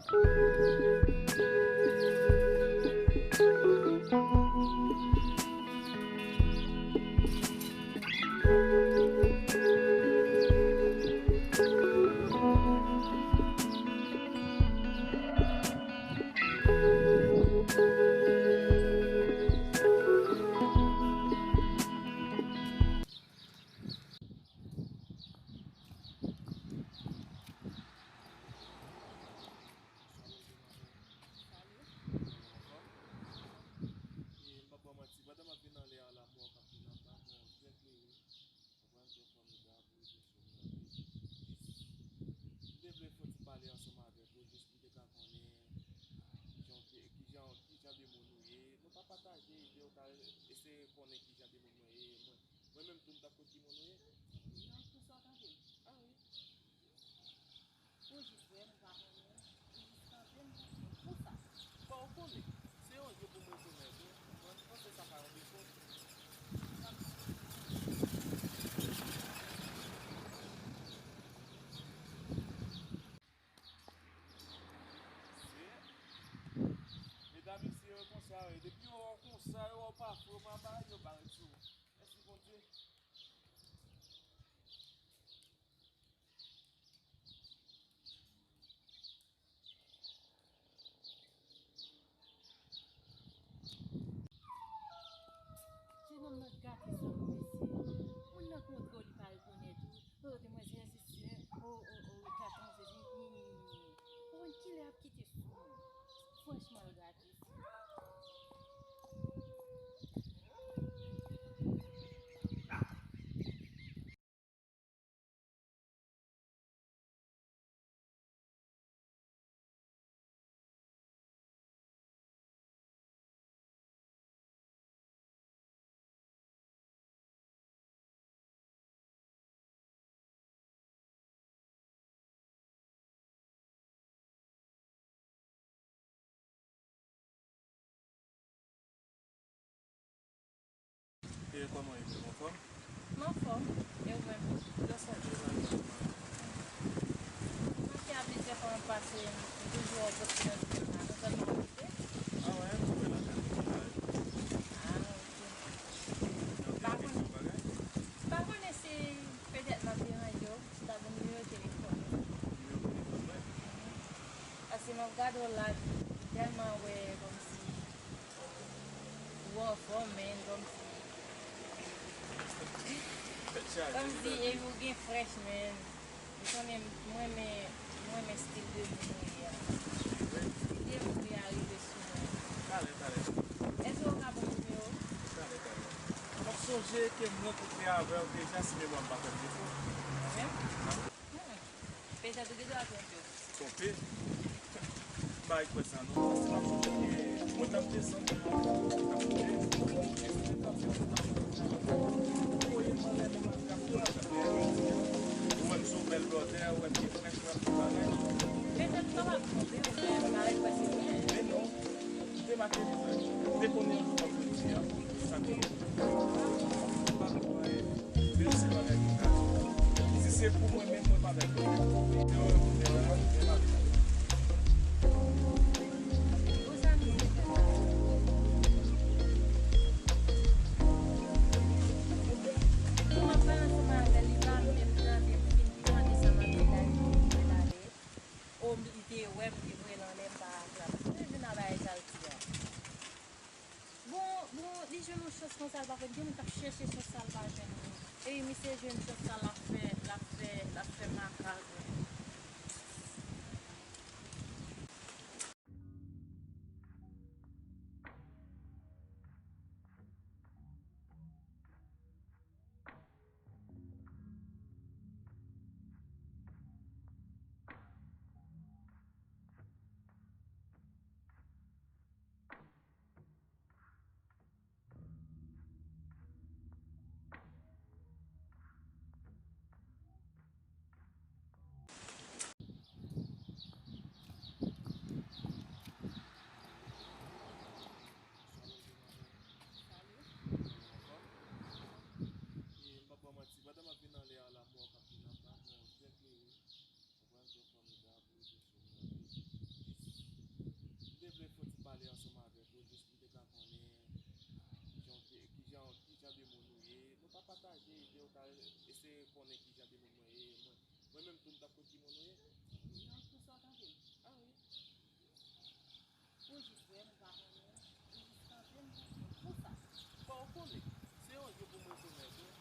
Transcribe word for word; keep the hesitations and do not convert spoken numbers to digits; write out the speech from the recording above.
E m p ap ba w manti, pandan m ap vin anlè a la, mwen w ap vin anba, mwen trè klere, konprann, trè fòmidab, ou te sou mwen, jis, m te vle fè yon ti pale ansanm avèk ou, jis pou m te ka konnen kijan w te, kijan, kijan de moun ou ye. Nou pa pataje ide, ou ta eseye konnen kijan de moun mwen ye, mwen, mwen menm tou m t ap konn ki moun ou ye. Non, pou sa w tande m. Ah wi. Ou jis wè m pa konnen, ou jis kanpe m pou sa. Bon, ou konnen, se yon je pou m rekonèt ou, ou konprann? Ou panse sa ka yon defo? Se, medam isi yo konsa, wi. Depi yo wè w konsa, yo wè w pa fre, yo pa bay, yo bay sou. Mèsi, Bondye. Jenòm nan gate sa, mesye. Moun nan kontre w, li pa rekonèt ou. O, demwazèl, se si, o, o, o, kat an, se si, ni, ni, ni, ni. Ou konn kilè y ap kite sou moun? Franchman, l gate. E kòman w ye, menm anfòm? M anfòm. E ou menm? Byen chanje, byen chanje. Manke a plizyè fwa m pase, m toujou wè w poste nan telefòn la. Nou sèlman okipe. Ah wè, m okipe nan telefòn la, wi. Ah, ok. Pa konnen, pa konnen si petèt m ap deranje w, si w ta ban m nimewo telefòn ou. Nimewo telefòn mwen? Paske m ap gade w la, m tèlman wè kòmsi ou anfòm, men kòmsi, kòmsi epi ou gen frèch, men. Ou konnen, m renmen, m renmen stil de moun ou ye a. Ide moun ou ye a rive sou mwen. Talè, talè. Èske w ka ban m nimewo w? Talè, talè. M ap sonje ke m rankontre avè w deja, si memwa m pa fè m defo. Mwen menm? Hmm. Petèt ou gen dwa twonpe w. Twonpe? M pa kwè sa non, paske m ap sonje ke mwen t ap desann nan, m ap sonje, mwen t ap desann nan, m ap sonje. Ou voye m anlè nan madrap la, ou wè m se yon bèl blòdè, ou wè m gen frèch, ou wè m gen bagay. Petèt ou kapab twonpe w, men m pa kwè se byen. Men non, m te make li vre. M te konnen yon jou m ap jwenn fi a. Sa konnen. M pa konn anyen. Men se bagay ki ka. Si se pou mwen menm, mwen pa bèl. Ou zanmi se fè sa. Depi m ap pale ansanm avè l, li pa menm tande m fin tande sa m ap di la, li vin pale. O, li te wè m, li voye l anlè, m pa atrape. Mwen vin a bagay sa l di a. Bon, bon, li jwenn yon chans konsa, l pa konn. Gen moun k ap chèche chans sa, l pa jwenn li. Epi misye jwenn chans sa, l ap fè, l ap fè, l ap fè makak. Se konnen ki jan de moun mwen ye. Mwen, mwen menm tou m t ap konn ki moun ou ye. Non, pou sa w tande m. Ah wi. Ou jis wè m, ou pa konnen m. Ou jis tande m, pou sa. Bon, ou konnen. Se yon je pou m rekonèt ou.